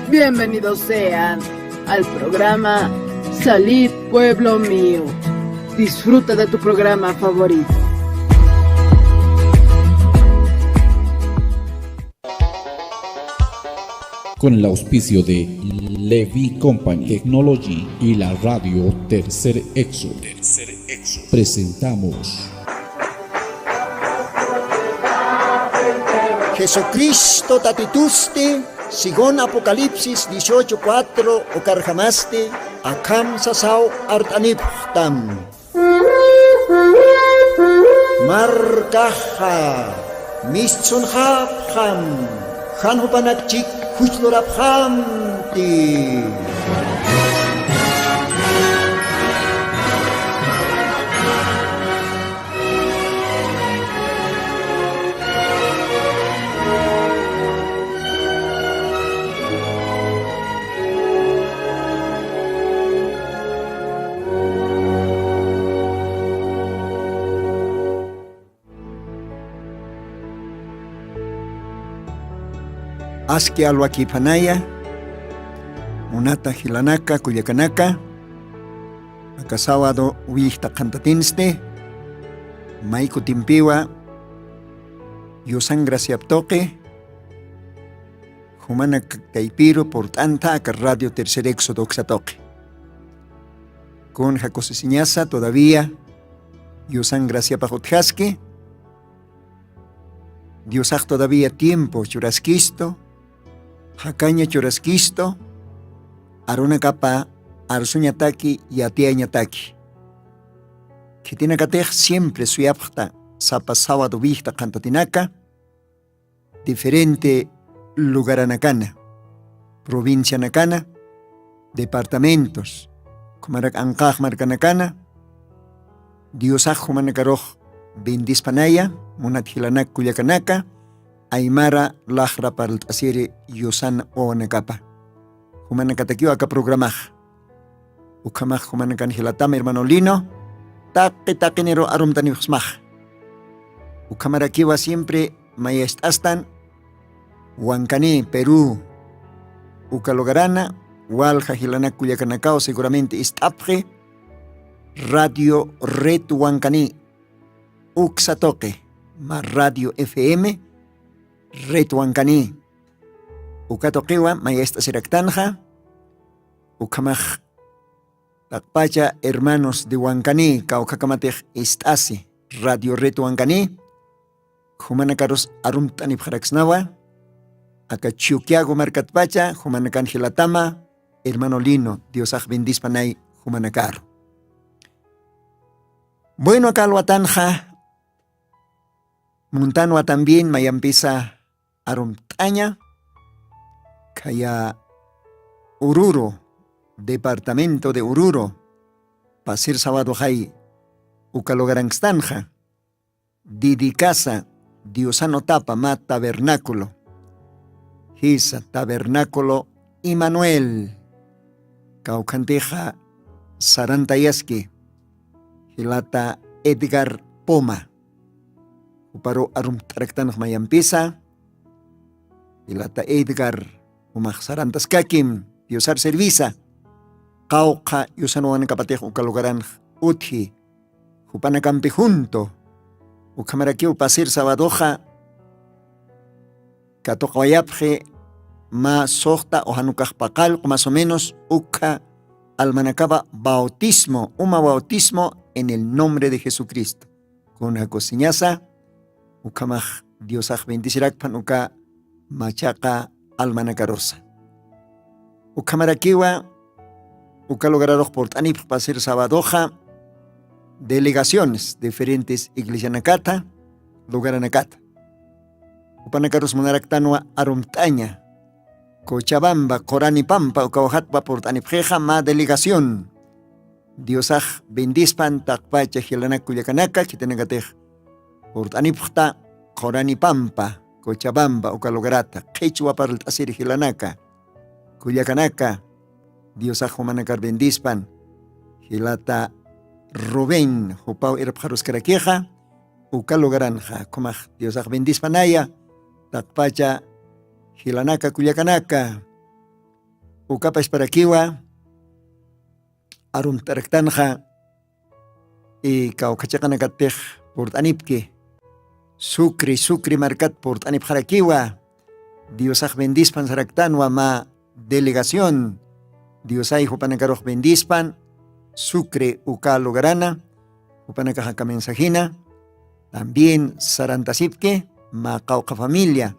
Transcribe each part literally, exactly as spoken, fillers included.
Bienvenidos sean al programa Salid Pueblo Mío. Disfruta de tu programa favorito. Con el auspicio de Levi Company Technology y la radio Tercer Éxodo, presentamos Jesucristo tatitusti, según Apocalipsis dieciocho cuatro, ukarjamasti akham sasaw art'anipxtam. Markaxa mistsunxapxam, jan jupanakchik juchlurapxamti. Aski alwakïpanaya, munata jilanaka, kullakanaka, aka sábado willkta qhantatinsti, may kutimpiwa yusan graciap tuqi, jumanak kaypiru purt'anta aka Radio Tercer Éxodo uksa tuqi. Kunja kusisiñasa todavía yusan graciapax utjaski, Diosax todavía tiempo churaskistu, jakaña churaskistu, arunakapa arsuñataki, yatiyañataki. Khitinakatix siempre suyapxta sapa sábado willkta qhantatinaka, diferente lugaranakana, provincianakana, departamentos, kumarak anqax markanakana, Diosax jumanakarux bendispanaya, munat jilanak kullakanaka, aymara laxra parlt'asiri yusan wawanakapa. Jumanakatakiw aka programax. Ukhamax jumanakan jilatam hermano Lino, taqi taqiniru arumtanipxsmax. Ukhamarakiwa siempre mayacht'astan Huancaní, Perú, uka lugarana, walja jilanak kullakanakaw seguramente ist'apxi Radio Red Huancaní, uksa tuqi, mä Radio F M, Red Huancaní. Uka tuqiwa mayacht'asiraktanxa, ukhamax taqpacha hermanos de Huancaní, kawkhakamatix ist'asi, Radio Red Huancaní, jumanakarus arumt'anipxaraksnawa, aka Chuquiago markatpacha, jumanakan jilatama, hermano Lino, Diosax bendispanay jumanakaru. Bueno, aka alwatanxa, muntanwa también mayampisa arumt'aña, khaya Oruro, departamento de Oruro, pasir sábadoxay uka lugarankistanxa, dedicasa diosanutapa mä tabernáculo, jisa tabernáculo Emanuel, kawkhantixa sarantayaski jilata Edgar Poma. Juparu arumt'araktanx mayampisa, jilata Edgar, jumax sarantaskakim Diosar servisa, qawqha yusan wawanakapatix uka lugaranx utji, jupanakampi junto, ukhamarakiw pasir sabadoxa katuqawayapxi mä suxta ujanukax paqallqu, más o menos, ukha almanakapa bautismo, uma bautismo en el nombre de Jesucristo. Kunja kusiñasa, ukhamax Diosax bendicirakpan uka machaqa almanakarusa. Ukhamarakiwa, uka lugararux purt'anipx pasir sabadoxa, delegaciones, diferentes iglesianakata, lugaranakata. Jupanakarus munaraktanwa arumt'aña, Cochabamba, Qoranipampa, uka ujatpa purt'anipxixa mä delegación. Diosax bendispan taqpacha jilanak kullakanaka, khitinakatix purt'anipxta Qoranipampa, Cochabamba, uka lugarata, qhichwa parlt'asiri jilanaka, kullakanaka, Diosax jumanakar bendispan, jilata Rubén, jupaw irpxaruskarakixa, uka lugaranxa, ukhamax Diosax bendispanaya, taqpacha jilanaka kullakanaka, Ukapashparakiwa arumt'araktanxa, y kawkha chiqanakatix purt'anipki. Sucre, Sucre markat purt'anipxarakiwa. Diosax bendispan saraktanwa mä delegación. Diosay jupanakarux bendispan, Sucre uka lugarana, jupanakax aka mensajina. También sarantasipki mä qawqha familia,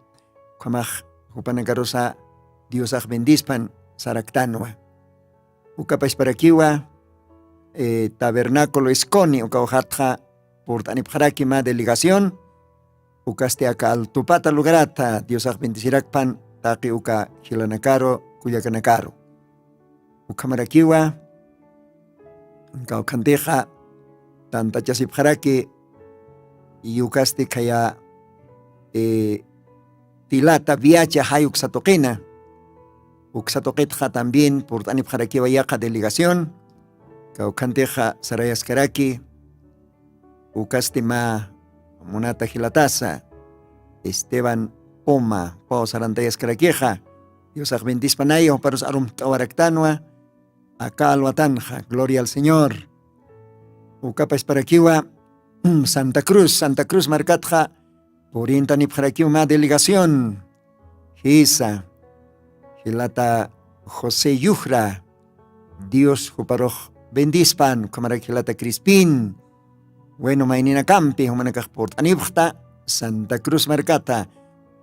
ukhamax jupanakarusa Diosax bendispan saraktanwa. Ukapashparakiwa, eh, tabernáculo Esconi ukawxatxa purt'anipxaraki mä delegación. Ukasti aka Altupata lugarata Diosax bendicirakpan taqi uka jilanakaru, kullakanakaru. Ukhamarakiwa, kawkhantixa tantachasipxaraki, y ukasti khaya, eh, Tilata Viacha jay uksa tuqina. Uksa tuqitxa también purt'anipxarakiwa yaqha delegación. Kawkhantixa sarayaskaraki, ukasti mä munata jilatasa Esteban Poma, paw sarantayaskarakixa. Diosax bendispanaya, juparus arumt'awaraktanwa aka alwatanxa, gloria al Señor. Ukapashparakiwa Santa Cruz, Santa Cruz markatxa purintanipxarakiw mä delegación. Jisa, jilata José Yujra, Dios juparux bendispan, ukhamarak jilata Crispín. Bueno, mayninakampi jumanakax purt'anipxta Santa Cruz markata,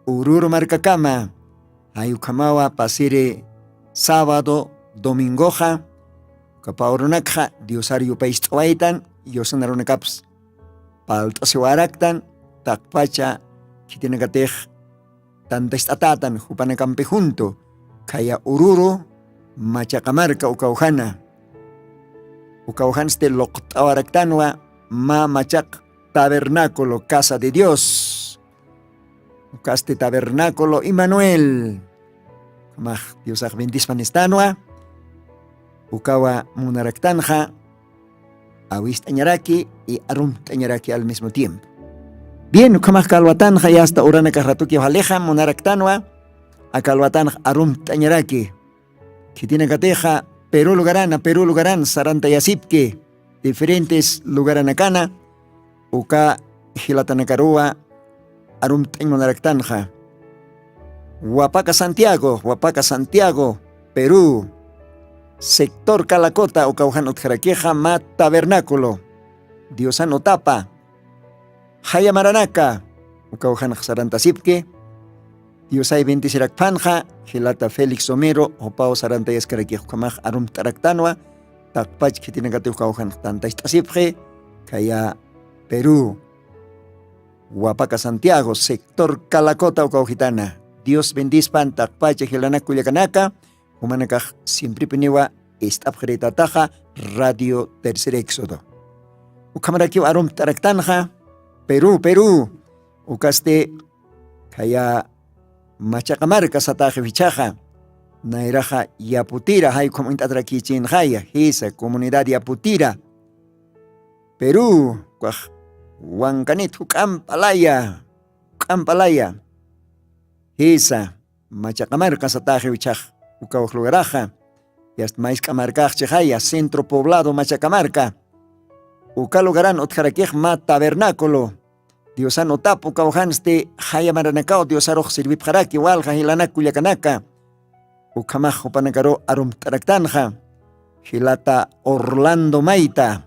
Ururu markakama. Jay ukhamawa pasiri sábado, domingoxa, uka pä urunakxa Diosar yupayst'awaytan, yusanarunakaps palt'asiwaraktan, taqpacha khitinakatix tantacht'atätan jupanakampi junto, khaya Ururu, Machaqa marka ukawjana. Ukawjansti luqt'awaraktanwa mä machaq tabernáculo, casa de Dios. Ukasti tabernáculo Emanuel. Ukhamax Diosax bendispan istanwa. Ukawa munaraktanxa awist'añaraki y arumt'añaraki al mismo tiempo. Bien, ukhamax kalwatanxa, y hasta uranakax ratuki walixa munaraktanwa, akalwatanxa arumt'añaraki. Khitinakatixa Perú lugarana, Perú lugaran sarantayasipki, diferentes lugaranakana, uka jilatanakaruwa arumt'añ munaraktanxa. Wapaka Santiago, Wapaka Santiago, Perú, sector Calacota ukawjan utjarakixa mä tabernáculo, Diosan utapa, jaya maranaka, ukawjanxa sarantasipki. Diosay bendicirakpanxa, jilata Félix Somero jupaw sarantayaskarakix, ukhamax arumt'araktanwa, taqpach khitinakati ukawjanx tantacht'asipxi, khaya Perú, Wapaka Santiago, sector Calacota ukawjitana. Dios bendispan taqpacha jilanak kullakanaka, jumanakax siemprepiniwa ist'apxaritataxa Radio Tercer Éxodo. Ukhamarakiw arumt'araktanxa, Perú, Perú, ukasti khaya Machaqa marka sataxi wichhaxa, nayraxa Yaputira, jay ukham uñt'atarakichinxaya, jisa, comunidad Yaputira, Perú, ukax Wankanit juk'amp alaya, juk'amp alaya, jisa, Machaqa marka sataxi wichhax, ukaw lugaraxa, yast maysk'a markax chixaya, centro poblado Machaqa marka. Uka lugaran utjarakix mä tabernáculo, Diosan utap ukawjansti jaya maranakaw Diosarux sirvipxaraki, walja jilanak kullakanaka. Ukhamax jupanakaru arumt'araktanxa, jilata Orlando Mayta,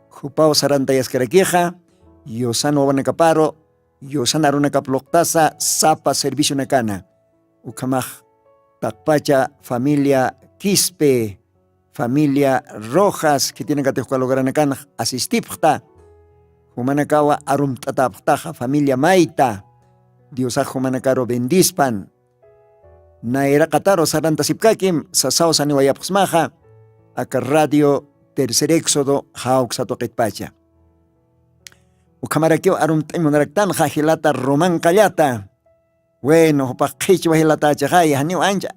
jupaw sarantayaskarakixa, yusan wawanakaparu, yusan arunakap luqtasa sapa servicionakana. Ukhamax taqpacha familia Quispe, familia Rojas, khitinakatix uka lugaranakanx asistipxta, jumanakawa arumt'atäpxtaxa, familia Mayta, Diosax jumanakaru bendispan. Nayraqataru sarantasipkakim, sasaw saniwayapxsmaxa, aka Radio Tercer Éxodo jawksa tuqitpacha. Ukhamarakiw arumt'añ munaraktanxa, jilata Román Qallata. Bueno, jupax qhichwa jilatächixaya, janiw ancha,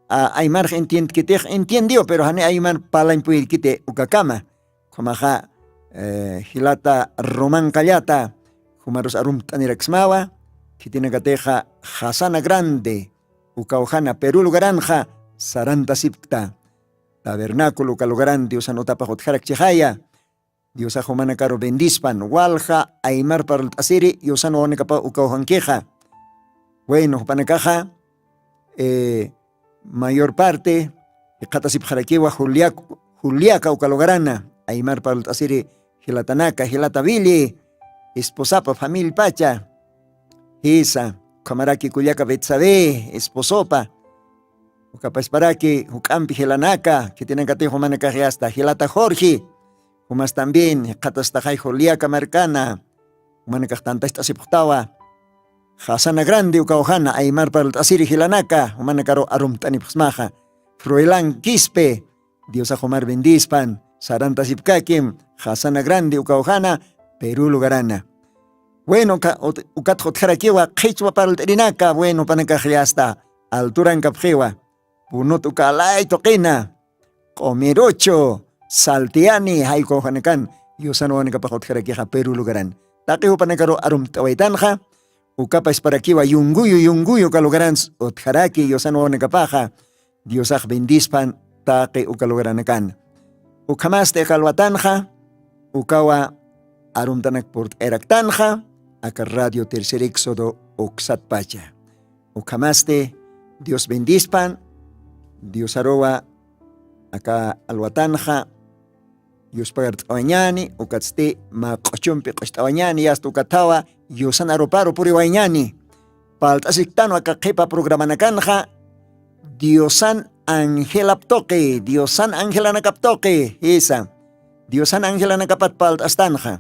a, aymarx entiendkitix, entiendiw, pero jani aymar parlañ puyrkiti ukakama. Ukhamaxa, eh, jilata Román Qallata, jumarus arumt'aniraksmawa, khitinakatixa Jasana Grande, ukawjana Perú lugaranxa, sarantasipkta. Tabernáculo uka lugaran diosan utapax utjarakchixaya. Diosax jumanakaru bendispan walja aymar parlt'asiri yusan wawanakapa ukawjankixa. Bueno jupanakaxa, mayor parte iqhatasipxarakiwa juliaka uka lugarana aymar parlt'asiri jilatanaka jilata willi esposapa famillpacha. Jisa ukhamaraki kullaka betsabé esposopa ukapasparaki juk'ampi jilanaka khitinakatix jumanakaxi asta jilata jorge jumas también jiqhatastaxay juliaka markana jumanakax tantacht'asipxtawa. Jasana grande ukawjana aymar parlt'asiri jilanaka jumanakaru arumt'anipxsmaxa. Fruelan quispe diosax jumar bendispan sarantasipkakim jasana grande ukawjana peru lugarana. Bueno ukatx utjarakiwa qhichwa parlt'irinaka bueno panakaxi asta alturan kapxiwa. Punut uka alay tuqina q'umiruchu saltiyani jaykawjanakan yusan wawanakapax utjarakixa peru lugaran taqi jupanakaru arumt'awaytanxa. Ukapashparakiwa yunguyu yunguyu uka lugarans utjaraki yusan wawanakapaxa. Diosax bendispan taqi uka lugaranakan. Ukhamasti aka alwatanxa ukawa arumtanak purt'ayaraktanxa aka radio tercer éxodo uksatpacha. Ukhamasti dios bendispan. Diosaruwa aka alwatanxa yuspagart'awañani ukatsti mä q'uchumpi q'ucht'awañani yasta ukathawa yusan aruparu puriwañani. Palt'asiktanwa aka qhipa programanakanxa diosan angelap tuqi diosan angelanakap tuqi jisa. Diosan angelanakapat palt'astanxa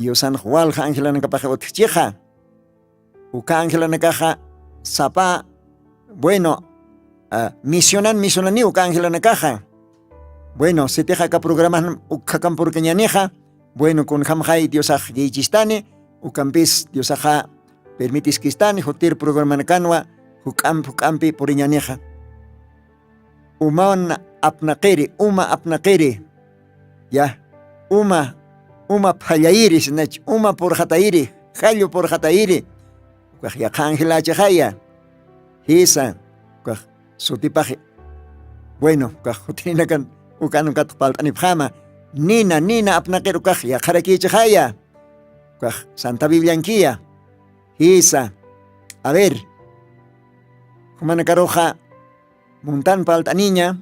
diosanx walja angelanakapaxa utjchixa. Uka angelanakaxa sapa bueno misionan misionaniw uka angelanakaxa. Bueno sitix aka programan ukkhakam purkañanixa. Bueno kunjamxay diosax yaychistani ukampis diosaxa permitiskistani jutir programanakanwa juk'amp juk'ampi puriñanixa. Uman apnaqiri uma apnaqiri ya uma uma phallayiri sinach uma purxatayiri jallu purxatayiri. Ukax yaqha angelachixaya jisa ukax sutipaxi. Bueno ukax jutirinakan ukan ukatx palt'anipxama nina nina apnaqir ukax yaqharakichixaya. Ukax santa bibliankiya jisa. A ver jumanakaruxa muntan palt'aniña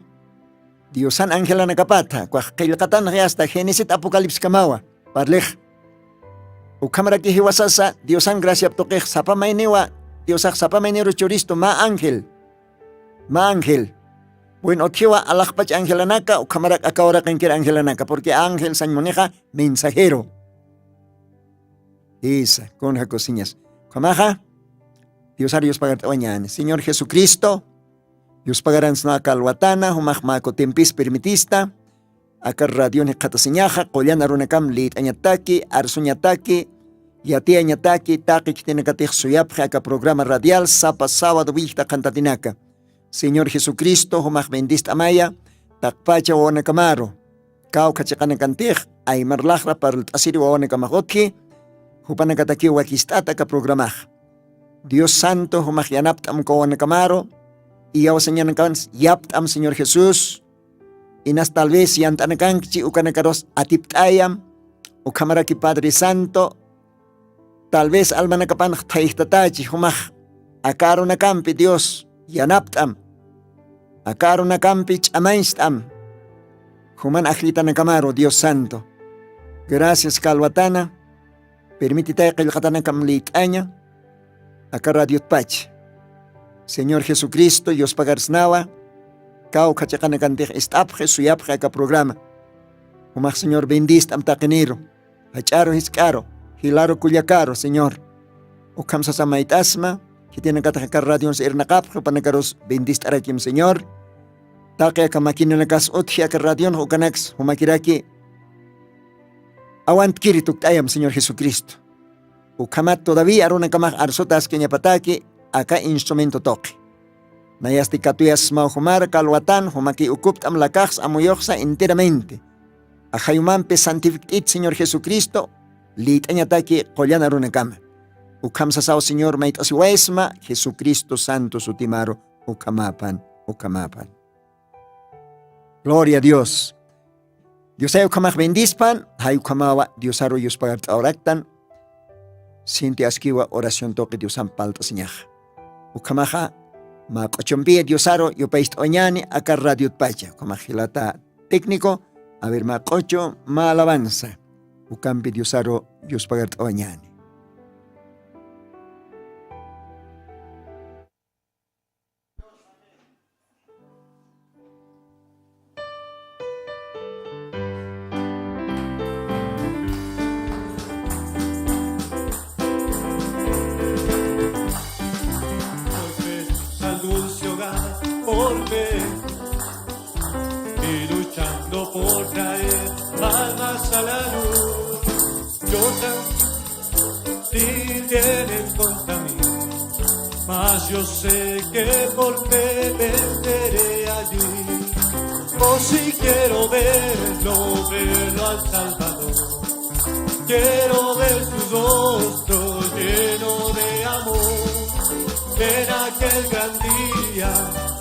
diosan angelanakapatha ukax qillqatanxi asta genesit apocalipskamawa parlix. Ukhamaraki jiwasasa diosan graciap tuqix sapa mayniwa diosax sapa mayniru churistu mä ángel mä ángel. Bueno utjiwa alaxpach angelanaka ukhamarak aka uraqinkir angelanaka porque ángel sañmunixa mensajero. Jisa kunja cociñas ukhamaxa diosar yuspagart'awañani señor jesucristo. Yuspagaransnawa aka alwatana jumax mä kutimpis permitista aka radion jikxatasiñaxa qullan arunakam lït'añataki arsuñataki yatiyañataki taqi khitinakatix suyapxi aka programa radial sapa sábado willkta qhantatinaka. Señor jesucristo jumax bendist'amaya taqpacha wawanakamaru kawkha chiqanakantix aymar laxra parlt'asiri wawanakamax utji. Jupanakatakiw wakist'ata aka programax dios santo jumax yanapt'am uka wawanakamaru iyawsañanakans yapt'am señor jesús. Inas tal vez yant'anakankchi ukanakarus atipt'ayam ukhamaraki padre santo tal vez almanakapanx thayjtatachi jumax aka arunakampi dios yanapt'am aka arunakampi ch'amañcht'am juman ajllitanakamaru dios santo. Gracias kalwatana permititay qillqatanakam lït'aña aka radiotpach. Señor jesucristo yuspagarsnawa kawkha chiqanakantix ist'apxi suyapxi aka programa. Jumax señor bendist'am taqiniru jach'aru jisk'aru jilaru kullakaru señor. Ukham sasa mayt'asma khitinakatix aka radions irnaqapxi jupanakarus bendist'arakim señor. Taqi aka maquinanakas utji aka radionx ukanaks jumakiraki awantkiri tukt'ayam señor jesucristo. Ukhamat todavía arunakamax arsuta askiñapataki aka instrumento tuqi. Nayasti katuyasmaw jumar kalwatan jumaki ukupt'am lakaxsa amuyuxsa enteramente ajayumampi santifikt'it señor jesucristo. Lït'añataki qullan arunakama ukham sasaw señor mayt'asiwaysma jesucristo santo sutimaru. Ukhamapan Ukhamapan. Gloria a Dios. Diosay ukhamax bendispan. Jay ukhamawa diosaru yuspagart'awaraktan. Sinti askiwa oración tuqi diosan palt'asiñaxa. Ukhamaxa mä q'uchumpiya diosaru yupayst'awañäni aka radiotpacha ukhamax jilata técnico. A ver mä q'uchu mä alabanza ukampi diosaru yuspagart'awañäni. Al dulce hogar por fe y luchando por traer almas a la luz. Yo también tienen contra mí, mas yo sé que por fe venceré allí. Oh, si quiero verlo, verlo al Salvador. Quiero ver su rostro lleno de amor. En aquel gran día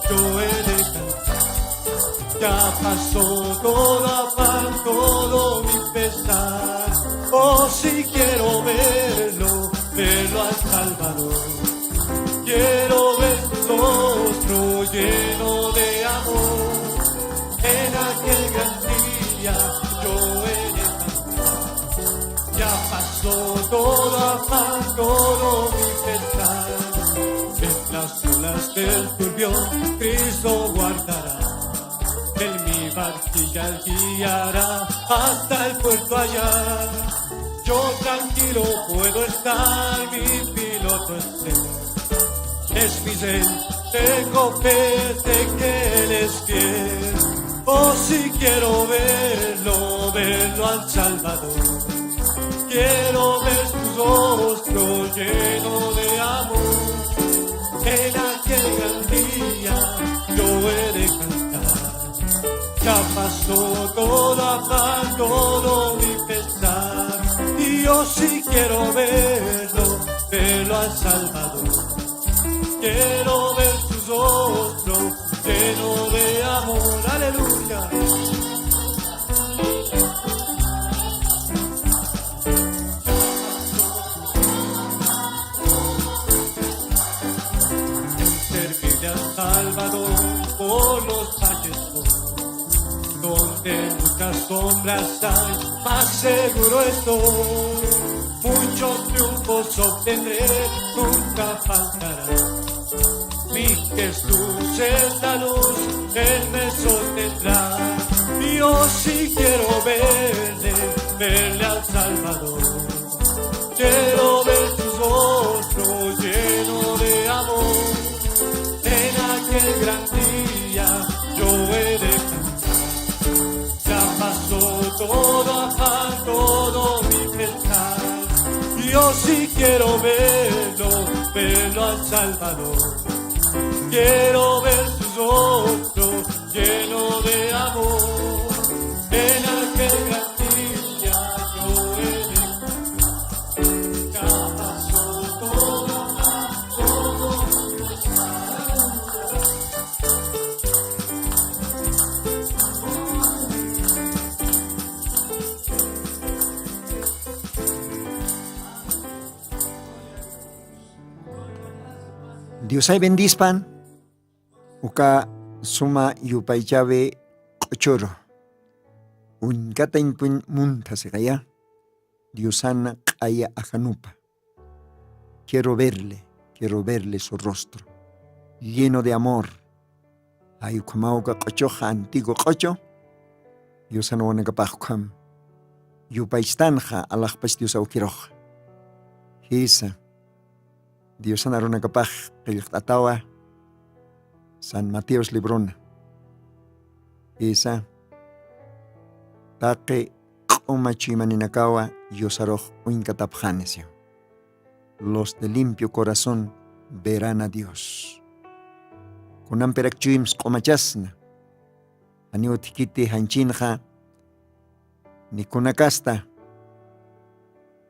yo he de cantar. Ya pasó todo afán, todo mi pesar. Oh, si quiero verlo, verlo al Salvador. Quiero ver su rostro lleno de amor. En aquel gran día yo he de cantar. Ya pasó todo afán, todo mi pesar. En las olas del turbión, Cristo guardará. Él mi barquilla guiará hasta el puerto allá. Yo tranquilo puedo estar, mi piloto es Él. Es mi rey, tengo fe de que Él es fiel. Oh, si quiero verlo, verlo al Salvador. Quiero ver su rostro lleno de amor. En aquel gran día yo he de cantar. Ya pasó todo afán, todo mi pesar. Y yo sí quiero verlo, verlo al Salvador. Quiero ver su rostro lleno de amor. Aleluya. Servirle al Salvador por los valles, donde muchas sombras hay, más seguro estoy. Muchos triunfos obtendré, nunca faltará. Mi Jesús es la luz, Él me sostendrá. Yo sí quiero verle, verle al Salvador. Quiero ver su rostro lleno de amor. En aquel gran día yo he de cantar. Ya pasó todo afán, todo mi pesar. Yo sí quiero verlo, verlo al Salvador. Quiero ver su rostro lleno de amor. En aquel gran día yo he de cantar. Ya pasó todo afán, todo mi pesar. Diosay bendispan. Uka suma yupaychawi q'uchuru. Uñkatañpun munthasiqaya. Diosana q'aya ajanupa. Quiero verle, quiero verle su rostro lleno de amor. Ay ukhamaw uka q'uchuxa, antiguo q'uchu. Diosana wanakapax ukham yupaychtanxa alaxpach Dios awkiruxa. Jisa. Diosana arunakapax qillqt'atawa. San Mateos librona. Jisa. Taqi q'uma chuymaninakawa yusarux uñkatapxani siw. Los de limpio corazón verán a Dios. Kunampirak chuyms q'umachasna. Janiw utjkiti janchinxa ni kunakasta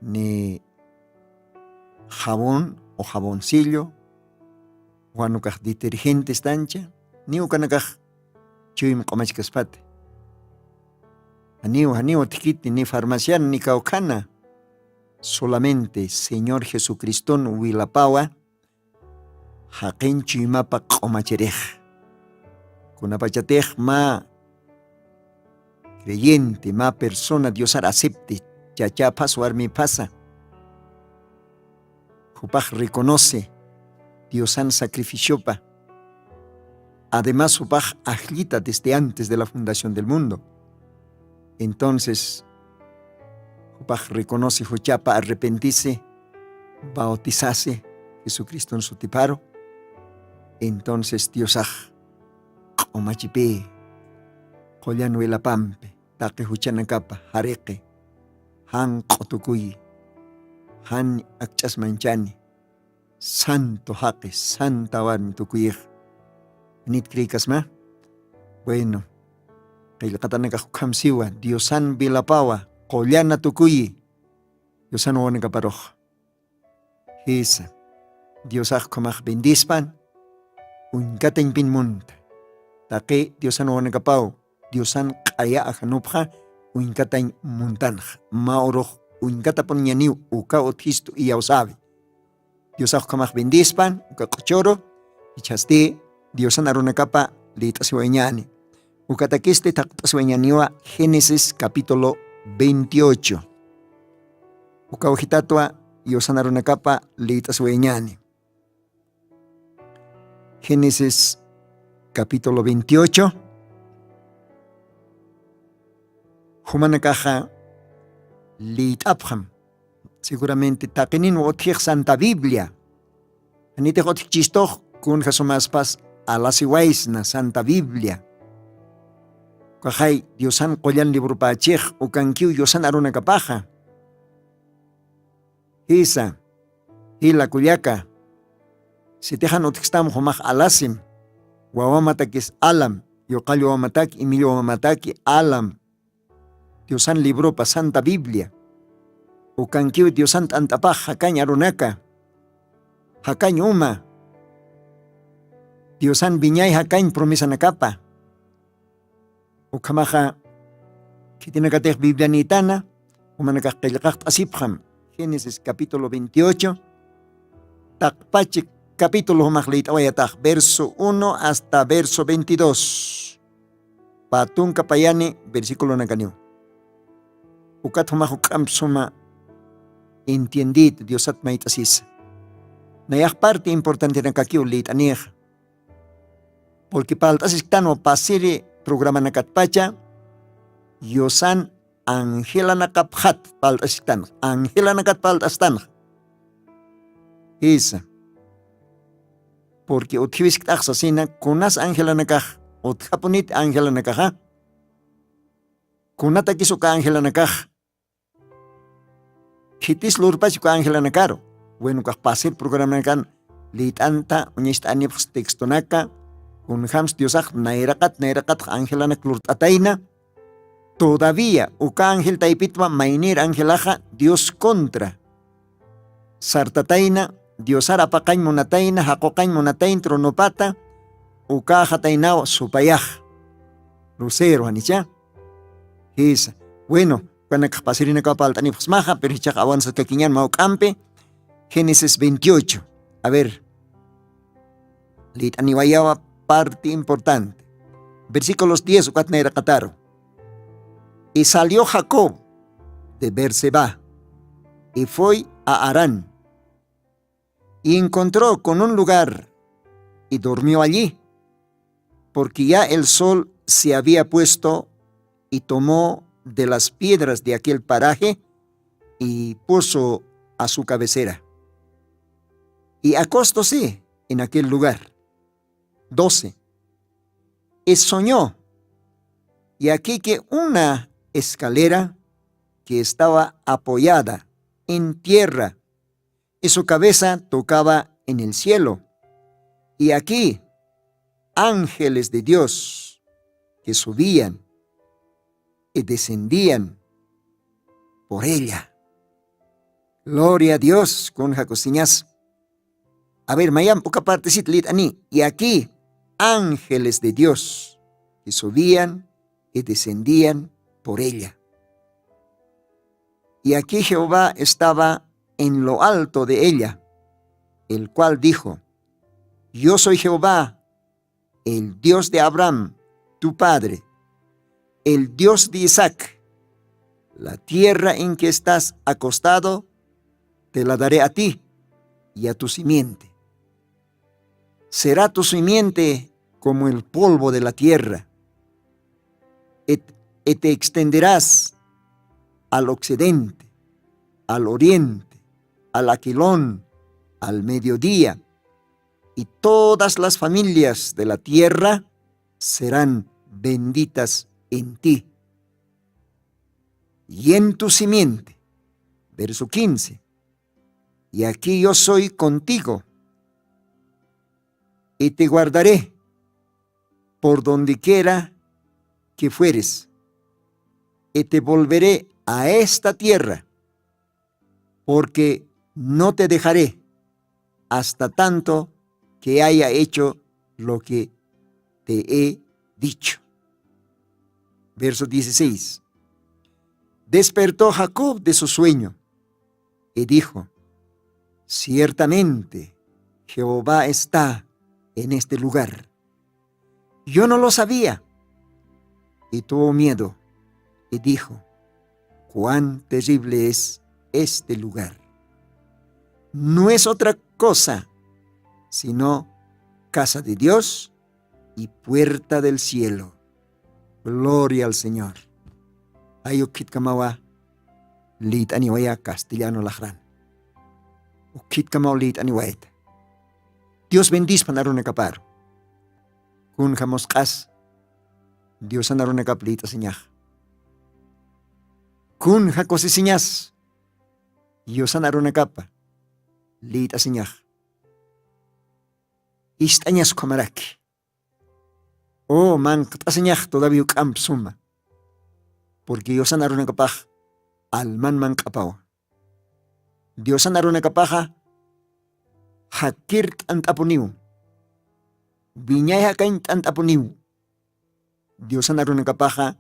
ni jabón o jaboncillo, wanukax detergente estancha, ni ukanakax chuyma q'umachkaspati. Janiw janiw utkiti ni farmacian ni kawkhana. Solamente señor jesucriston wilapawa jaqin chuymapa q'umachirix. Kunapachatix mä creyente mä persona diosar acepte, chachaphas warmiphasa jupax reconoce diosan sacrificiopa. Además jupax ajllita desde antes de la fundación del mundo. Entonces jupax reconoce juchapa arrepentise, bautizase jesucriston sutiparu. Entonces diosax q'umachipï qullan wilapampi taqi juchanakapa jariqi, janq'u tukuyi, jan akch'as manchani, santo jaqi santa warmi tukuyix. Nit creykasma? Bueno, qillqatanakax ukham siwa diosan vilapawa qullana tukuyi diosan wawanakaparux. Jisa, diosax ukhamax bendispan. Uñkatañpin munta taqi diosan wawanakapaw diosan q'aya ajanupxa uñkatañ muntanxa mä urux uñkatapun ñaniw uka utjistu iyawsawi. Diosax ukhamax bendispan uka q'uchuru. Ichhasti diosan arunakapa lït'asiwayañani. Ukatakisti thaqt'asiwayañaniwa génesis capítulo veintiocho. Uka ujitatwa diosan arunakapa lït'asiwayañani. Génesis capítulo veintiocho. Jumanakaxa lït'apxam seguramente taqinin utjix santa biblia. Anitix utjkchistux kunja sumaspas alasiwaysna santa biblia. Ukaxay diosan qullan librupächix ukankiw diosan arunakapaxa. Jisa, jila kullaka, sitixan utjkstam jumax alasim. Wawamatakis alam, yuqall wawamataki imillwawamataki alam. Diosan librupa santa biblia. Ukankiw diosan t'ant'apax jakañ arunaka, jakañ uma, diosan viñay jakañ promesanakapa. Ukhamaxa khitinakatix biblianïtana jumanakax qillqaxt'asipxam. Génesis capítulo veintiocho. Taqpachi capítulo jumax lït'awayatax verso uno hasta verso veintidós. Pä tunka payani versiculonakaniw. Ukat jumax juk'amp suma entiendit diosat mayt'asisa. Nayax parte importantenakakiw lït'anïxa. Porque palt'asisktanwa pasiri programanakatpacha diosan angelanakapxat palt'asisktanxa angelanakat palt'astanxa. Jisa, porque utjiwiskt'ax sasina kunas angelanakax utjapunit angelanakaxa? Kunatakis uka angelanakax? Khitis lurpach uka angelanakaru? Bueno ukax pasir programanakan lït'anta uñacht'anipxs textonaka. Kunjams diosax nayraqat nayraqatx angelanak lurt'atayna. Todavía uka angel taypitwa maynir angelaxa dios contra sartatayna, diosar apaqañ munatayna jaquqañ munatayna tronopata. Uka ajataynaw supayax. Lucero janicha? Jisa. Bueno, ukanakax pasirinakaw palt'anipxsmaxa pero jichax awansaskakiñan mawk'ampi. Génesis veintiocho. A ver, lït'aniwayawa parte importante. Versículos diez ukat nayraqataru. Y salió jacob de berseba y foi a harán, y encontró con un lugar y durmió allí, porque ya el sol se había puesto, y tomó de las piedras de aquel paraje y puso a su cabecera. Y acostose en aquel lugar. Doce. Y soñó, y aquí que una escalera que estaba apoyada en tierra y su cabeza tocaba en el cielo. Y aquí ángeles de dios que subían y descendían por ella. Gloria a dios kun jakusiñas. A ver mayamp uka partesit lït'ani y aquí ángeles de Dios que subían y descendían por ella. Y aquí Jehová estaba en lo alto de ella, el cual dijo: "Yo soy Jehová, el Dios de Abraham, tu padre, el Dios de Isaac. La tierra en que estás acostado, te la daré a ti y a tu simiente. Será tu simiente como el polvo de la tierra, et- y te extenderás al occidente, al oriente, al aquilón, al mediodía, y todas las familias de la tierra serán benditas en ti y en tu simiente". Verso quince. "Y aquí yo soy contigo, y te guardaré por donde quiera que fueres, y te volveré a esta tierra, porque no te dejaré hasta tanto que haya hecho lo que te he dicho". Verso dieciséis. Despertó Jacob de su sueño y dijo: "Ciertamente Jehová está en este lugar. Yo no lo sabía". Y tuvo miedo y dijo: "Cuán terrible es este lugar. No es otra cosa sino casa de Dios y puerta del cielo". Gloria al Señor. Ay, ukhitkamawa lït'aniwaya castellano laqran. Ukhitkamaw lït'aniwayta. Dios bendispan arunakaparu. Kunja musq'as Diosan arunakap lït'asiñax. Kunja kusisiñas Diosan arunakapa lït'asiñax. Ist'añas ukhamaraki. O manqt'asiñax todavía uk'amp suma. Porque Diosan arunakapax alman manq'apawa. Diosan arunakapaxa jakir t'ant'apuniw. Wiñay jakañ t'ant'apuniw. Diosan arunakapaxa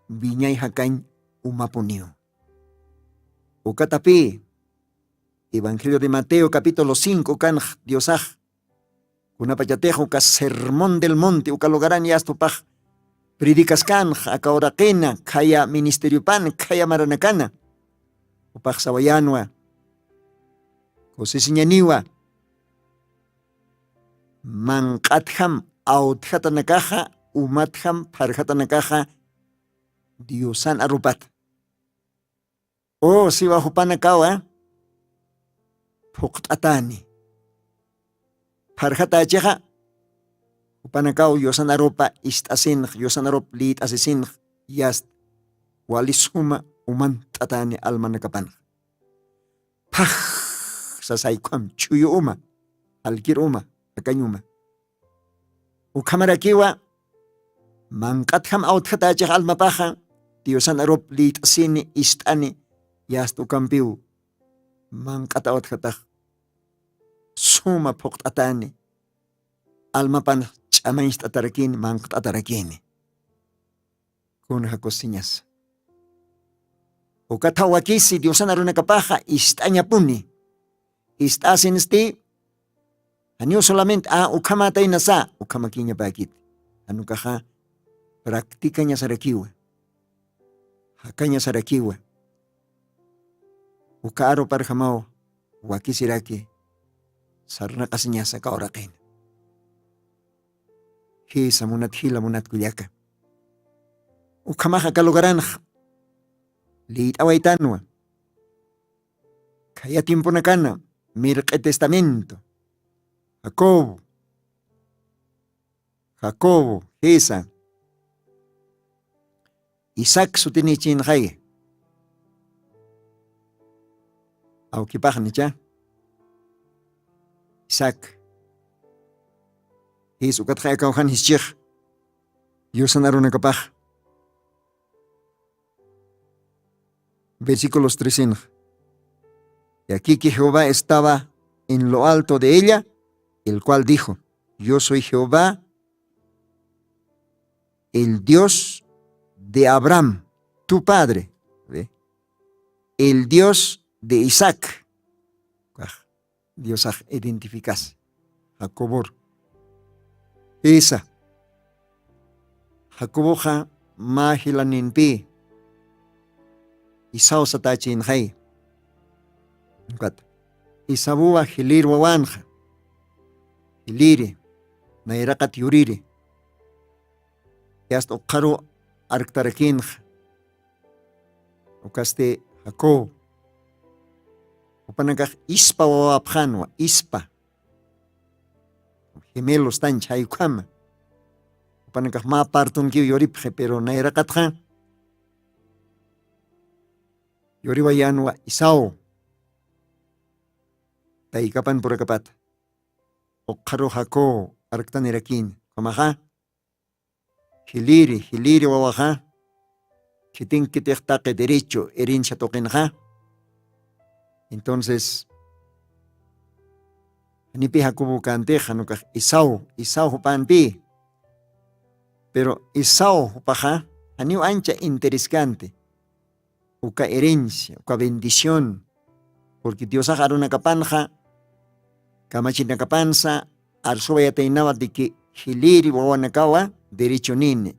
wiñay jakañ umapuniw. Ukatapï Evangelio de Mateo capítulo cinco kanx Diosax kunapachatix uka Sermón del Monte uka lugaran yastupax predicaskanx aka uraqina khaya ministeriopan khaya maranakana. Upax sawayanwa, kusisiñaniwa, manq'atjam awtjatanakaxa umatjam pharjatanakaxa Diosan arupat. O siwa jupanakawa phuqt'atani. Pharjatächixa jupanakaw Diosan arupa ist'asinx Diosan arup lït'asisinx yast wali suma umant'atani almanakapanx. Phax sasaykham ch'uyu uma, alkir uma, jakañ uma. Ukhamarakiwa manq'atjam awtjatächix almapaxa Diosan arup lït'asini ist'ani yast ukampiw manq'at awtjatax suma phuqt'atani almapan ch'amañcht'atarakini manqt'atarakini. Kunja kusiñasa ukatha wakisi Diosan arunakapaxa ist'añapuni. Ist'asinsti janiw solamente a ukhamataynasa ukhamakiñapäkiti. Janukaxa practicañasarakiwa jakañasarakiwa. Uka aruparjamaw wakisiraki sarnaqasiñasa kawraqina. Jisa munat jila munat kullaka, ukhamax aka lugaranxa lït'awaytanwa. Khaya tiemponakana mirq'i testamento jacobo jacobo jisa isaac sutinichinxay. Awkipaxnicha isaac jis ukatxay akawxan jischix yusan arunakapax. Versículos tres. Y aquí que jehová estaba en lo alto de ella, el cual dijo: "Yo soy jehová, el Dios de Abraham, tu padre, ¿ve? El Dios de Isaac. Diosax identificasi jacobor. Isa, jacoboxa mä jilaninpï isaw satächinxay. Ukat, isabuwa jilïr wawanxa, jilïri, nayraqat yuriri. Yasta uqharu arktarakinxa. Ukasti jacob, jupanakax ispa wawapxanwa, ispa. Gemelos tanch jaykhama. Jupanakax mä partunkiw yuripxi pero nayraqatxa yuriwayanwa. Isaw, taykapan purakapata uqharu jacob arktanirakini. Ukhamaxa jilïri jilïri wawaxa khitinkitix taqi derecho herencia tuqinxa. Entonces janipï jacobo kantix janukax esaú, esaú jupanpï. Pero esaú jupaxa janiw ancha intereskanti uka herencia uka bendición. Purqui diosax arunakapanxa kamachinakapansa arsuwayataynawa diki jilïri wawanakawa derechonini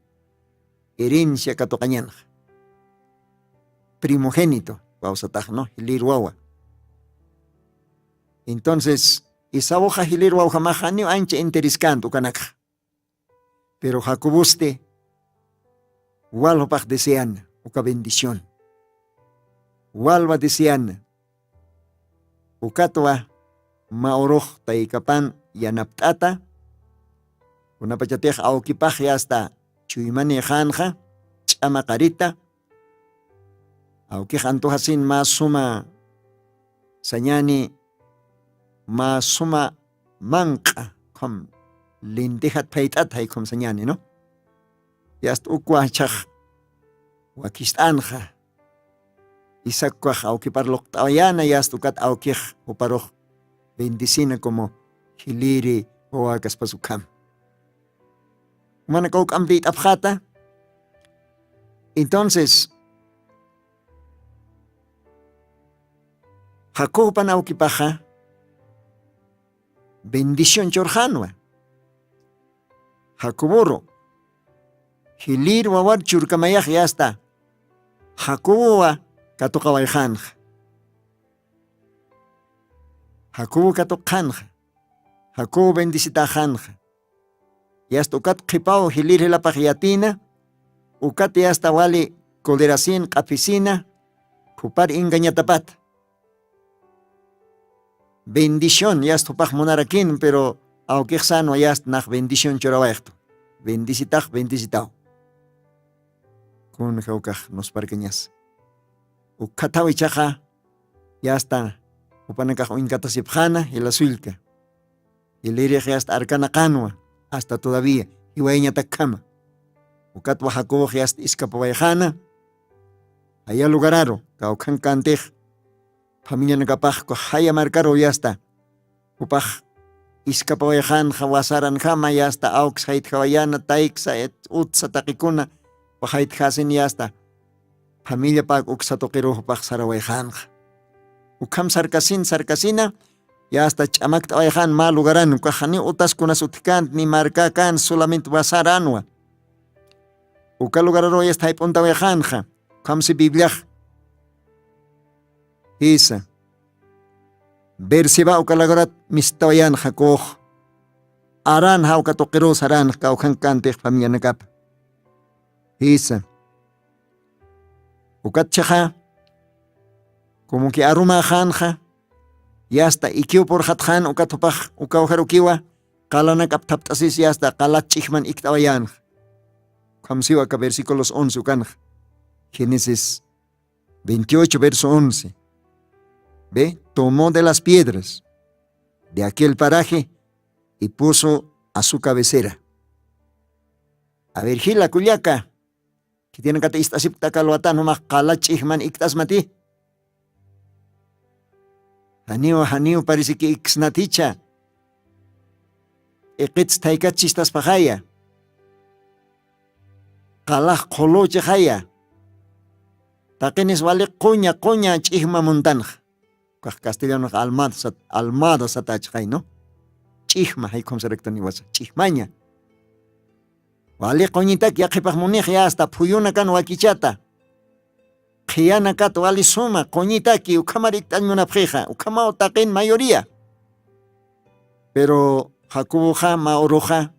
herencia katuqañanxa. Primogénito kawsataxnu jilïri wawa. Entonces esauxa jilïri wawjamaxa niw ancha intereskanti ukanakxa. Pero jacobosti walwapax deseana uka bendición. Walwa deseana. Ukatwa mä urux taykapan yanapt'ata kunapachatix awkipaxya asta chuymanïxanxa ch'ama qarita. Awkix antujasin mä suma sañani mä suma manq'a khum lintijat phayt'at jaykhum sañani no. Yasta ukwa chax wakist'anxa isakwax awkipar luqt'awayana yasta ukat awkix uparux bendicina como jiliri wawakaspas ukham. Umana kawk'amtiyt'apxata. Entonces jacobopan awkipaxa bendición churxanwa. Jacoboru jilïr wawar churkamayax yasta jacobowa katuqawayxanxa. Jacobo katuqxanxa. Jacobo bendicitaxanxa. Yasta ukat qhipaw jilïr jilapax yatina ukat yasta wali coderasin q'aphisina jupar engañatapata. Bendición yasta jupax munarakin pero awkixsanwa yasta nax bendición churawayxtu. Bendicitax bendicitaw. Kun jawkax nusparkañasa ukkhataw ichaxa yasta jupanakax uñkatasipxana jilasullka. Jilirix yasta arkanaqanwa asta todavía jiwayañatakkhama. Ukatwa jacobox yasta iskapawayxana jaya lugararu kawkhankantix familianakapaxku jaya markaru yasta jupax iskapawayxanxa wasaranjama yasta awksa jaytjawayana tayksa utsa taqikuna jupax jaytjasin yasta familiapak uksa tuqiru jupax sarawayxanxa. Ukham sarkasin sarkasina yasta ch'amakt'awayxan mä lugaran ukaxaniw utaskunas utjkant ni markakan solament wasaranwa. Uka lugararu yasta jayp'untawayxanxa. Ukhamsi bibliax jisa berseba uka lugarat mistawayan jacobox aran jawka tuqiru saranxa kawkhankantix familianakapa. Jisa ukat chaxa como que arumaxanxa yasta ikiw purxatxan ukat jupax ukawjarukiwa qalanakap thapt'asis yasta qalat ch'ijman ikt'awayänxa. Ukhamsiw aka versículos once ukanxa génesis veintiocho verso once. Ve tomó de las piedras de aquel paraje y puso a su cabecera. A ver jila kullaka khitinakata ist'asipkta kalwatan jumax qala ch'ijman ikt'asmati. Janiw janiw parisiki iksnaticha. Iqits thaykat chistaspaxaya. qalax qhuluchixaya. Taqinis wali quña quña ch'ijma muntanxa. Ukax castellanox almada sat almada satachixay no. Ch'ijma jaykhumsaraktaniwasa ch'ijmaña. Wali quñitak yaqhipax munix ya asta phuyunakan wakichata. Qhiyanakat wali suma quñitaki ukhamar ikt'añ munapxixa ukhamaw taqin mayoría. Pero jacoboxa mä uruxa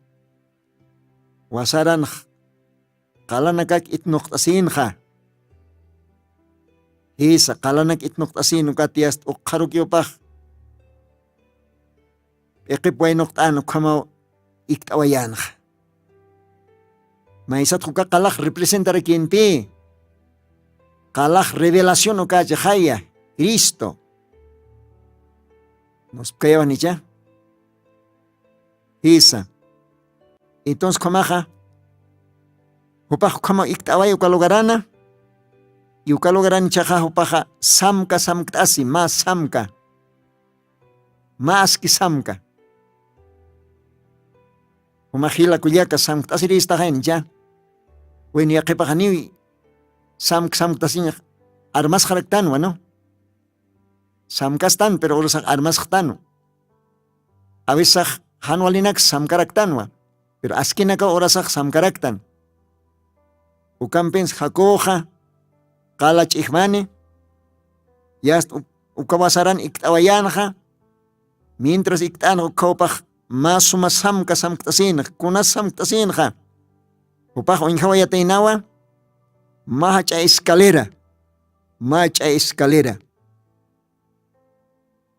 wasaranx qalanakak itnuqt'asinxa. Jisa qalanak itnuqt'asin ukat yast ukxarukiwpax p'iqip waynuqt'an ukhamaw ikt'awayanxa. Maysat juka qalax representarakimpi qalax revelación ukachaxaya cristo. Nuspkayawanicha jisa. Entonces ukhamaxa jupax ukhamaw ikt'away uka lugarana. Y uka lugaranichaxa jupaxa samka samkt'asi mä samka mä aski samka. Juma jila kullaka samkt'asirïstaxaynicha. Win yaqhipaxaniw samk samkt'asiñax armasxaraktanwa no. Samkastan pero urasax armasxtanwa. Awisax jan walinaks samkaraktanwa pero askinakaw urasax samkaraktan. Ukampins jacoboxa qala ch'ijmani yast ukawasaran ikt'awayanxa. Mientras ikt'anxa ukhawpax mä suma samka samkt'asinxa kunas samkt'asinxa. Jupax uñjawayataynawa mä jach'a escalera mä jach'a escalera.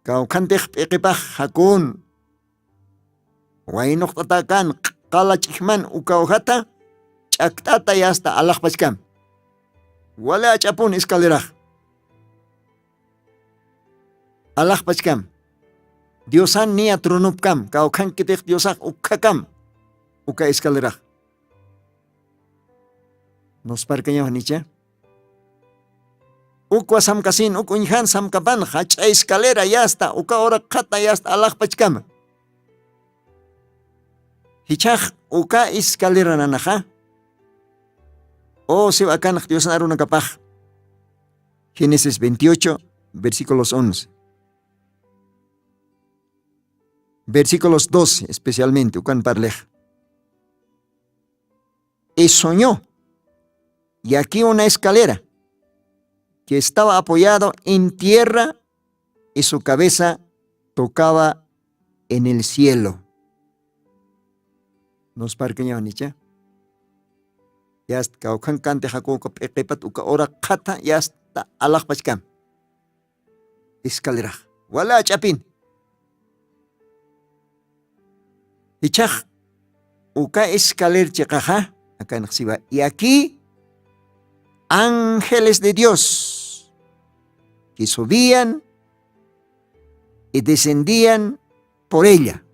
Kawkhantix p'iqipax jakun waynuqt'atakan qala ch'ijman ukawjata ch'akt'ata yasta alaxpachkam. Wali ach'apun escalerax alaxpachkam. Diosan niya tronopkam kawkhankitix diosax ukhakam uka escalerax. Nusparkañaw janicha. Ukwa samkasin uk uñjan samkapan jach'a escalera yasta uka uraqhata yasta alaxpachkama. Jichhax uka escalera nanaxa o siw akanx diosna arunakapax. Génesis veintiocho versículos once versículos doce especialmente ukan parlex. Y soñó y aquí una escalera que estaba apoyado en tierra y su cabeza tocaba en el cielo. Nos parqueñawanicha. Yasta kawkhan kanti jakuka p'iqipat uka ura qhata yasta alaxpachkam. Escalerax wala ach'apin. Ichax uka escaler chiqaxa akanxsiwa y aquí ángeles de dios que subían y descendían por ella.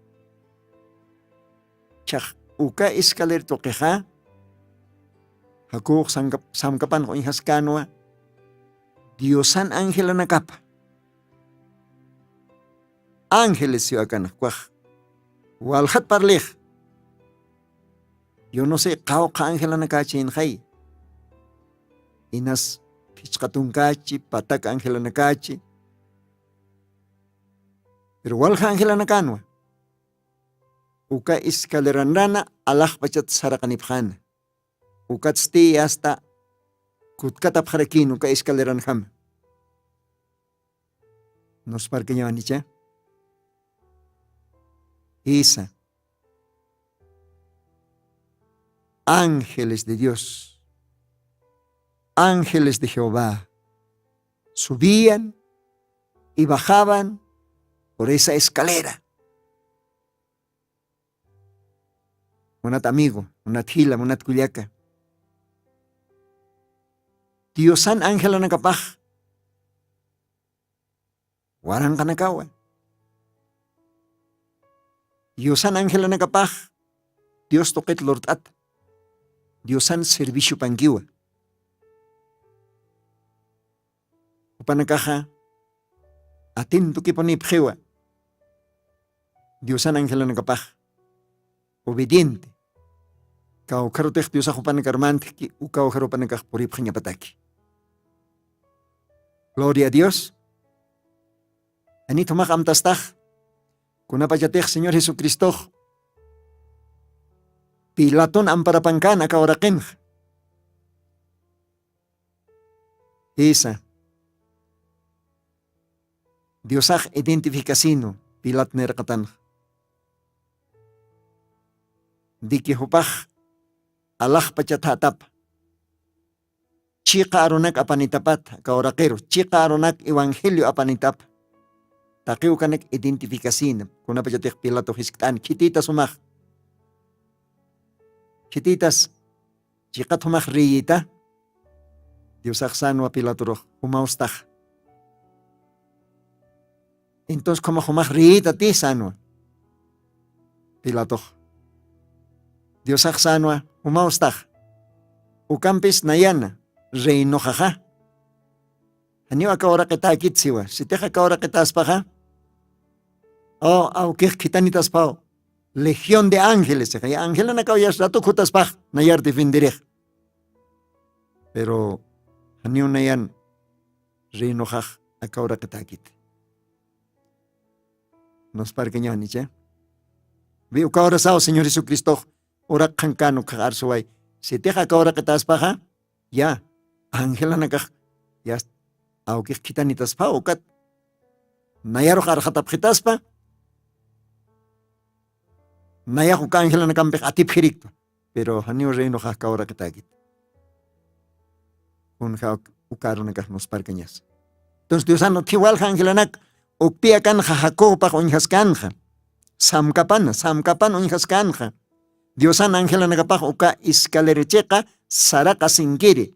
Chax uka escaler tuqixa jakux samkapanx uñjaskänwa diosan angelanakapa. Ángeles siwakanxkwax waljat parlix. Yo no se qawqha angelanakachinxay inas phichqa tunkachi patak angelanakachi. Pero walja angelanakanwa uka escaleranrana alaxpachat saraqanipxana. Ukatsti asta kutkatapxarakin uka escaleranjama. Nusparkañawanicha isa ángeles de dios ángeles de jehová subían y bajaban por esa escalera. Munat amigo munat jila munat kullaka diosan angelanakapax waranqanakawa. Diosan angelanakapax dios tuqit lurt'ata diosan serviciopankiwa. Jupanakaxa atintukipunipxiwa diosan angelanakapax obediente. Kawkharutix diosax jupanakar mantki ukawkharupanakax puripxañapataki. Gloria a dios. Anithumax amtastax kunapachatix señor jesucristox pilatun amparapankan aka uraqinxa. Jisa. Diosax identificasinu pilat nirqatanxa diki jupax alaxpachathatapa. Chiqa arunak apanitapata kawraqiru chiqa arunak evangelio apanitapa. Taqiwkanak identificasina kunapachatix pilato jiskt'ani khitita sumax khititas chiqat jumax reyita. Diosax sanwa pilaturux jumawstax. Entonces khumax jumax reyita ti sanwa pilatox. Diosax sanwa jumawstax. Ukampis nayana reinoxaxa. Janiw aka uraqitäkit siwa sitix aka uraqitäspaxa. O awkix khithanitaspaw legión de ángeles ixa ya angelanakaw yas ratu khutaspax nayar defenderix. Pero janiw nayan reinoxax aka uraqitäkit. Nusparkañänicha. Wi uka urasaw señor jesucristox uraqxankän ukhax arsuway sitix aka uraqitäspaxa ya angelanakax ya awkix khithanitaspaw ukat nayarux arxatapxitaspa. Nayax uka angelanakampix atipjiriktwa. Pero janiw reinoxax kawraqitäkit. Kunja uka arunakax nusparkañasa. Entonces diosan utji walja angelanak ukpi akanxa jacobopax uñjaskänxa. Samkapana samkapana uñjaskänxa. Diosan angelanakapax uka escalerachiqa saraqasinkiri.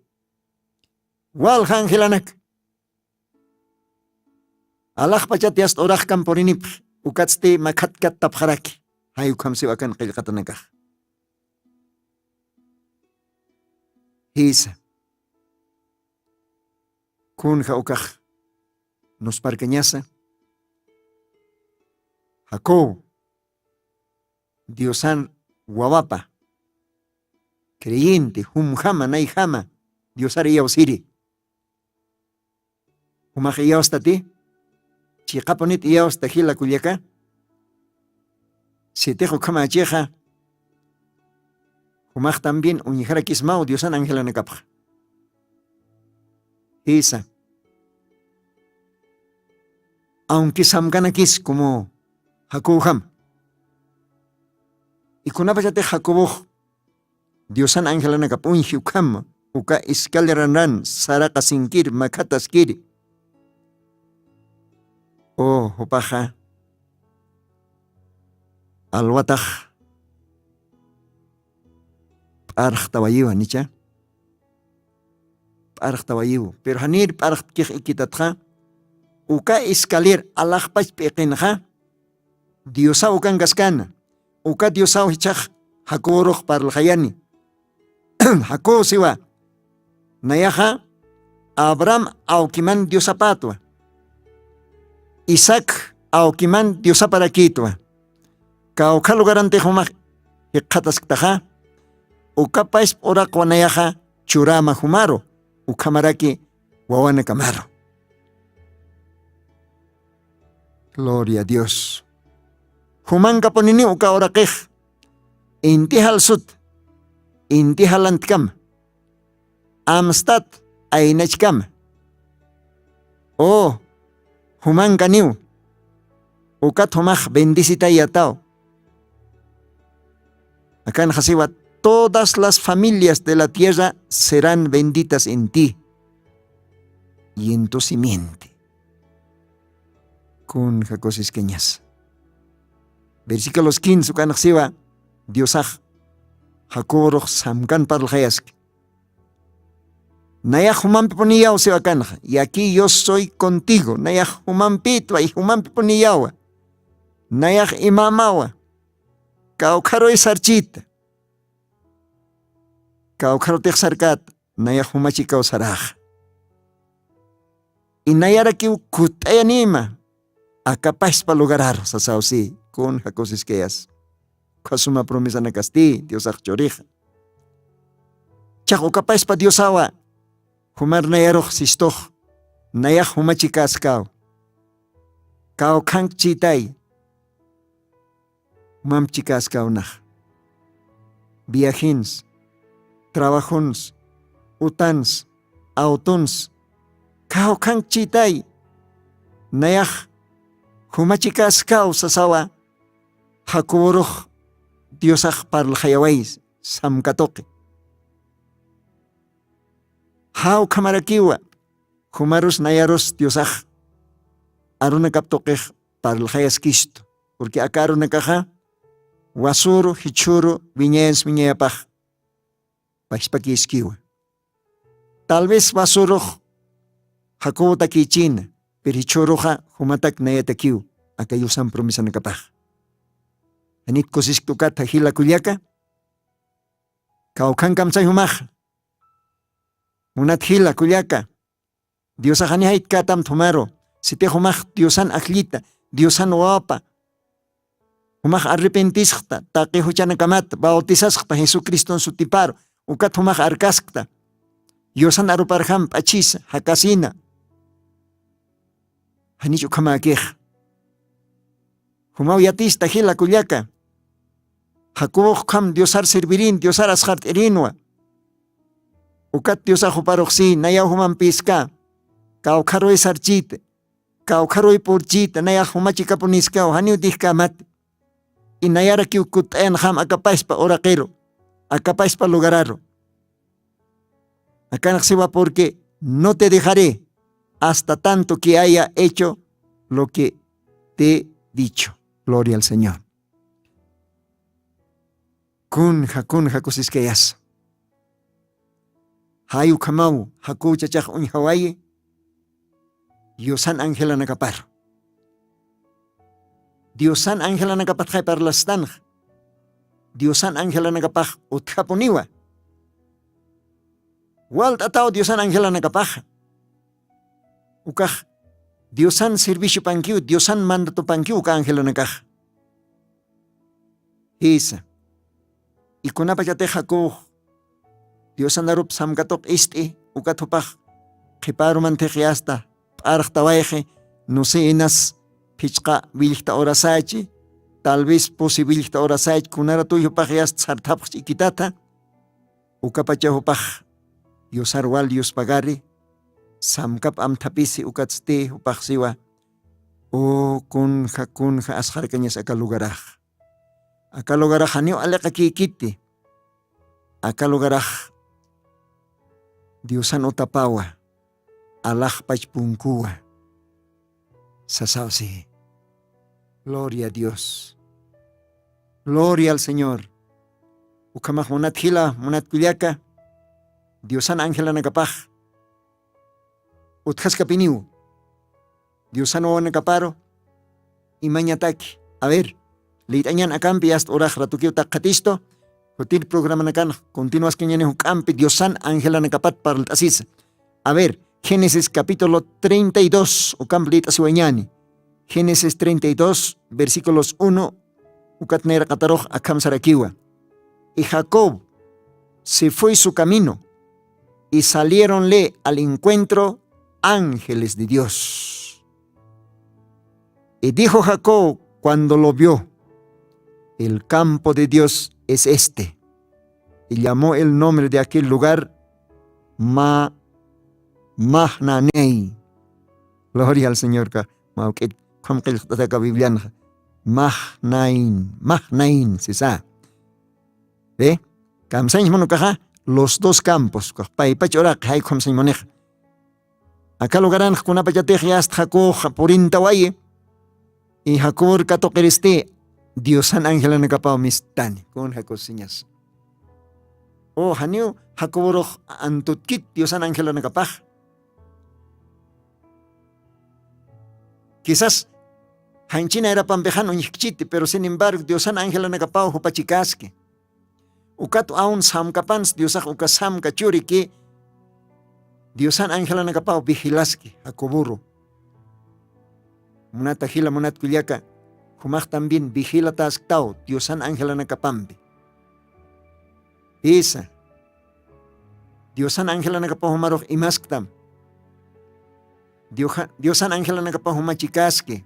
Walja angelanaka alaxpachat yast'uraxkam purinipx ukatsti makhatkattapxaraki. Jay ukham siw akan qillqatanakax. Jisa. Kunja ukax nusparkañasa jacobo diosan wawapa creyente jumjama nayjama diosar iyawsiri. Jumax iyawstati chiqapunit iyawsta jila kullaka. Sitix ukhamachixa jumax también uñjarakismaw diosan angelanakapxa. Jisa. Aunque samkanakis como jacobojama ikunapachatix jacobox diosan angelanakap uñji ukhama uka escaleranan saraqasinkiri makhataskiri. O jupaxa alwatax p'arxtawayiwa nicha. P'arxtawayiw pero janir p'arxtkix ikitatxa uka escaler alaxpach p'iqinxa diosaw ukankaskana. Uka diosaw jichhax jacoborux parlxayani. Jacobo siwa nayaxa abraham awkiman diosapätwa. Isaac awkiman diosaparakïtwa. Kawkha lugarantix jumax jikxatasktaxa uka paysp uraqwa nayaxa churäma jumaru ukhamaraki wawanakamaru. Gloria a dios. Jumankapuniniw uka uraqix inti jalsut inti jalantkama amstat aynachkama. O jumankaniw ukat jumax bendecitayataw. Akanxa siwa todas las familias de la tierra serán benditas en ti y en tu simiente. Kunja kusiskañasa. Versículos quince ukanxa siwa diosax jacoborux samkan parlxayaski. Nayax jumampipuniyaw siwa kanxa y aquí yo soy contigo nayax jumampitwa y jumampipuniyawa. Nayax imamawa kawkharuy sarchita. Kawkharutix sarkata nayax jumachikaw saraxa. Inayarakiw kut'ayanima akapaspa lugararu sasaw si. Kun jakusiskayas ukhasuma promesanakasti diosax churixa. Chaq ukapaspa diosawa. Jumar nayarux sistux nayax jumachikaskaw. Kawkhank chitay. Jumamp chikaskawnax. Viajins, trabajons, utans, awtons, kawkhank chitay. Nayax jumachikaskaw sasawa. Jacoborux diosax parlxayaway samkatuqi. Jaw khamarakiwa. Jumarus nayarus diosax arunakap tuqix parlxayaskistu. Purqui aka arunakaxa wasuru jichhuru wiñayans wiñayapax pashpakiskiwa. Tal vez wasurux jacobo takichina, pero jichhuruxa jumatak nayatakiw aka yusan promesanakapax. Janit kusisktukata jila kullaka. Kawkhankam say jumaxa. Munat jila kullaka. Diosax janijaytkatam thumaru. Sitix jumax diosan ajllita, diosan wawapa jumax arrepentisxta taqi juchanakamat bautisasxta jesucriston sutiparu. Ukat jumax arkaskta. Diosan aruparjam p'achisa jakasina. Janich ukhamäkix. Jumaw yatista jila kullaka. Jacobox ukham diosar servirin diosar asxart'irinwa. Ukat diosax juparuxsi nayaw jumampiska. Kawkharuy sarchita. Kawkharuy purchita nayax jumachikapuniskaw janiw dijkämati. Inayarakiw kutt'ayanxam akapaspa uraqiru akapaspa lugararu. Akanxsiwa purqui no te dejaré hasta tanto que haya hecho lo que te dicho. Gloria al señor. Kunja kunja kusiskayasa. Jay ukhamaw jakuw chachax uñjawayi. Diosan angelanakaparu. Diosan angelanakapatxay parlastanxa. Diosan angelanakapax utjapuniwa. Walt'ataw diosan angelanakapaxa. Ukax diosan serviciopankiw diosan mandatupankiw uka angelanakaxa. Jisa. Ikunapachatix jakux diosanarup samkatuq ist'i ukat jupax qhiparumantixi asta p'arxtawayxi. Nusi inas phichqa willjta urasachi tal vez pusi willjta urasachi kunaratuy jupaxi asta sarthapxchi ikitatha. Ukapacha jupax yusar wal yuspagari samkap amthapisi ukatsti jupaxsiwa. U kunja kunja asxarkañas aka lugarax. Aka lugarax janiw aliqakïkiti. Aka lugarax diosan utapawa alaxpach punkuwa. Sasawsi. Gloria a dios. Gloria al señor. Ukhamax munat jila munat kullaka diosan angelanakapax utjaskapiniw. Diosan wawanakaparu imañataki a ver. Liyt'añan akampi asta urax ratukiw takxatistu. Jutir programanakan continuaskañani juk'ampi diosan angelanakapat parlt'asisa. A ver, génesis capítulo treinta y dos ukampi liyt'asiwañani. Génesis treinta y dos versículos uno. Ukat nayraqatarux akham sarakiwa. Y jacob se fue su camino y saliéronle al encuentro ángeles de dios. Y dijo jacob cuando lo vio, el campo de dios es este. Y llamó el nombre de aquel lugar ma mahnaney. Gloria al señor ka. Mawk'it kham qillqt'ataka biblianxa. Mahnain mahnain sisa. Ve. Kamsañjman ukaxa los dos campos ukax paypach uraqi jayku jamsañmunixa. Aka lugaranx kunapachatix yasta jacoboxa purintawayi. Y jacobor katuqiristi diosan angelanakapaw mistani kun jacob siñas. O janiw jacoborux antutkit diosan angelanakapax. Quisas janchina irapampixan uñjkchiti pero sin embargo diosan angelanakapaw jupachikaski. Ukat aun samkapans diosax uka samka churiki diosan angelanakapaw vigilaski jacoboru. Munata jila munatkullaka jumax también vigilatasktaw diosan angelanakapampi. Isa. Diosan angelanakapaw jumarux imasktam. Dioja- diosan angelanakapaw juma chikaski.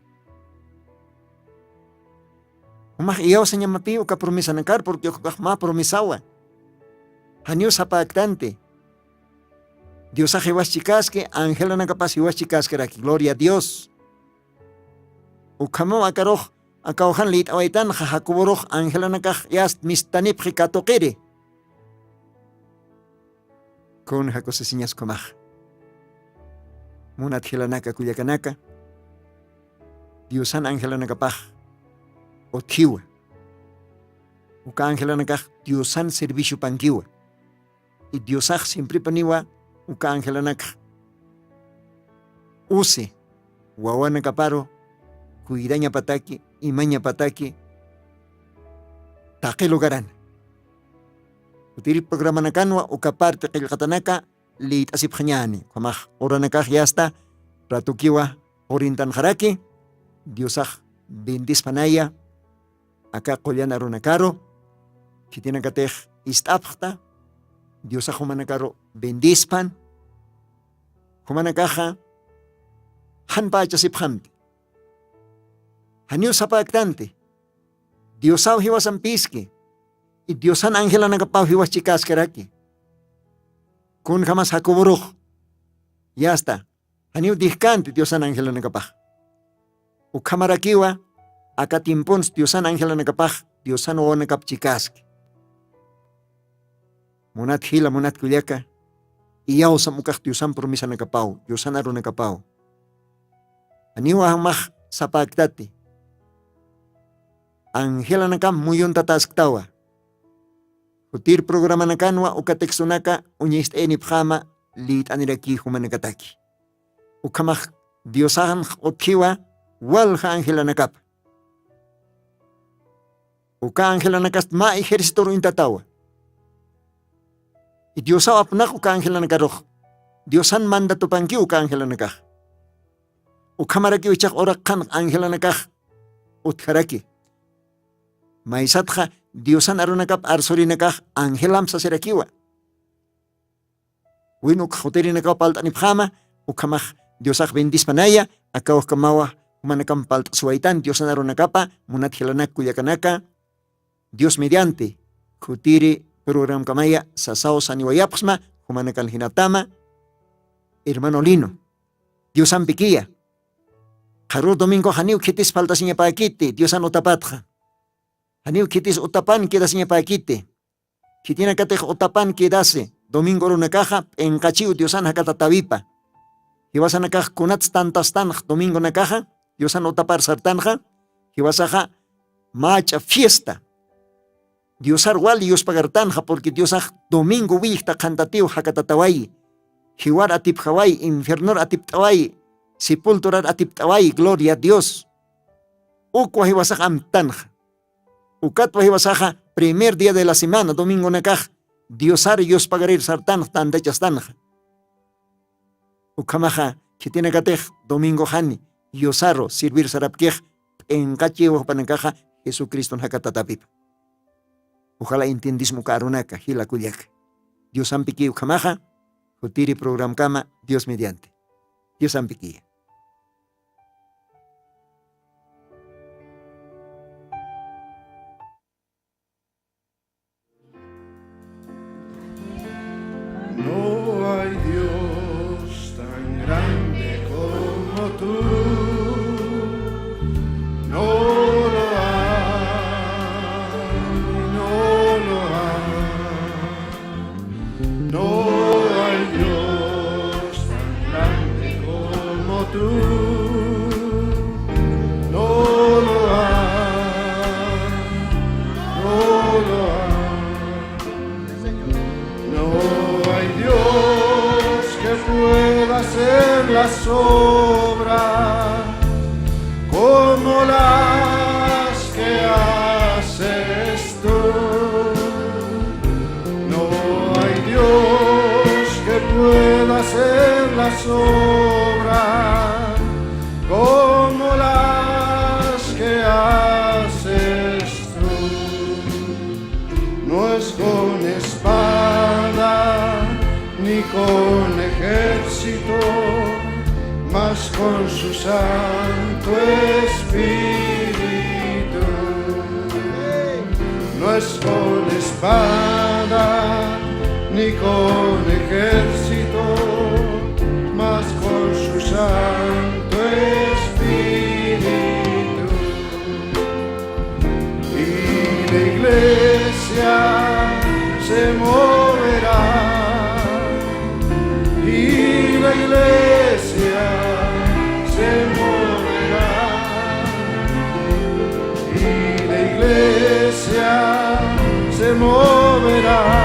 Jumax iyawsañamapï uka promesanakar, porque ukax mä promesawa. Janiw sapäktanti. Diosax jiwas chikaski, angelanakapas jiwas chikaskiraki. Gloria a Dios. Ukhamaw akarux, akaw jan lït'awaytanxa, jacoborux angelanakax yast mistanipxi katuqiri. Kun jakusisiñas ukhamax? Munat jilanaka kullakanaka, diosan angelanakapax utjiwa. Uka angelanakax diosan serviciopankiwa. Y diosax siemprepaniwa uka angelanakx usi wawanakaparu cuidañapataki, imañapataki taqi lugarana. Utiri programanakanwa uka parte qillqatanaka lït'asipxañäni. Ukhamax uranakax yasta ratukiwa purintanxaraki. Diosax bendispanaya aka qullan arunakaru. Khitinakatix ist'apxta. Diosax jumanakaru bendispan. Jumanakaxa jan pachasipxamti. Janiw sapäktanti. Diosaw jiwasampiski. Y diosan angelanakapaw jiwas chikaskiraki. Kunjamas jacoborux yasta janiw dijkanti diosan angelanakapax. Ukhamarakiwa aka tiemponsa diosan angelanakapax diosan wawanakap chikaski. Munat jila, munat kullaka, iyawsam ukax diosan promesanakapaw, diosan arunakapaw. Janiwa jumax sapäktati. Angelanakam muyuntatäsktawa. Jutir programanakanwa uka textonaka uñist'ayanipxäma lït'anirakï jumanakataki. Ukhamax diosanx utjiwa walja angelanakapa. Uka angelanakast mä ejércitor uñtatawa. Y diosaw apnax uka angelanakarux. Diosan mandatupankiw uka angelanakax. Ukhamarakiw ichax uraqxan angelanakax utjaraki. Maysatxa diosan arunakap arsurinakax angelamp sasirakiwa. Win uk jutirinakaw palt'anipxäma. Ukhamax diosax bendispanaya. Aka ukhamawa jumanakamp palt'asiwaytan diosan arunakapa. Munat jilanak kullakanaka, dios mediante jutiri programkamaya sasaw saniwayapxsma. Jumanakan jinatama. Hermano Lino, diosampikiya. Qharur domingo janiw khitis faltasiñapäkiti diosan utapatxa. Janiw khitis utapan quedasiñapäkiti. Khitinakatix utapan quedasi domingo urunakaxa p'inqachiw diosan jakatatawipa. Jiwasanakax kunats tantastanx domingonakaxa diosan utapar sartanxa. Jiwasaxa mach'a fiesta. Diosar wali yuspagartanxa porque diosax domingo willjta qhantatiw jakatatawayi. Jiwar atipjawayi, infiernor atipt'awayi, sepulturar atipt'awayi. Gloria a dios. Ukwa jiwasax amtanxa. Ukatwa jiwasaxa primer dia de la semana domingonakax diosar yuspagarir sartanx tantachastanxa. Ukhamaxa khitinakatix domingo jani yusaru sirvir sarapkix p'inqachiwa jupanakaxa jesucriston jakatatapipa. Ujala entiendismu karunaka jila kullaka. Diosampiki ukhamaxa jutiri programkama dios mediante. Diosampiki. No hay dios tan grande como tú. No lo hay. No lo hay. No hay dios tan grande como tú. No lo hay. No lo hay. No hay dios que pueda hacer las obras como las que haces tú. No hay dios que pueda hacer las obras como las que haces tú. No es con espada Con ejército, mas con su Santo Espíritu. No es con espada ni con ejército, mas con su Santo Espíritu. Y la iglesia se moverá, y la iglesia se moverá, y la iglesia se moverá.